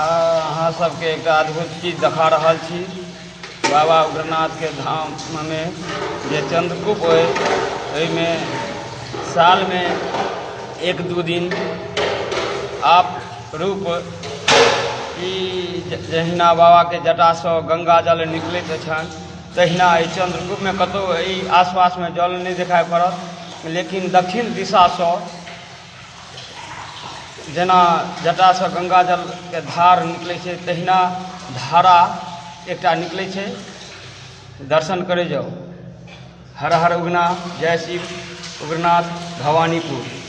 अहाँ सबके एकटा अद्भुत चीज देखा रहल छी। बाबा उग्रनाथके धाममे जे चंद्रकूप अइ ओहिमे सालमे एक दू दिन आप रूप ई जहिना बाबाके जटासँ गंगा जल निकलैत छनि तहिना एहि चंद्रकूपमे कतहु एहि आसपासमे जल नहि देखाइ पड़त, लेकिन दक्षिण दिशासँ जेना जटासँ गंगा जलके धार निकलै छै तहिना धारा एकटा निकलै छै। दर्शन करै जाउ। हर हर उगना, जय शिव उग्रनाथ, भवानीपुर।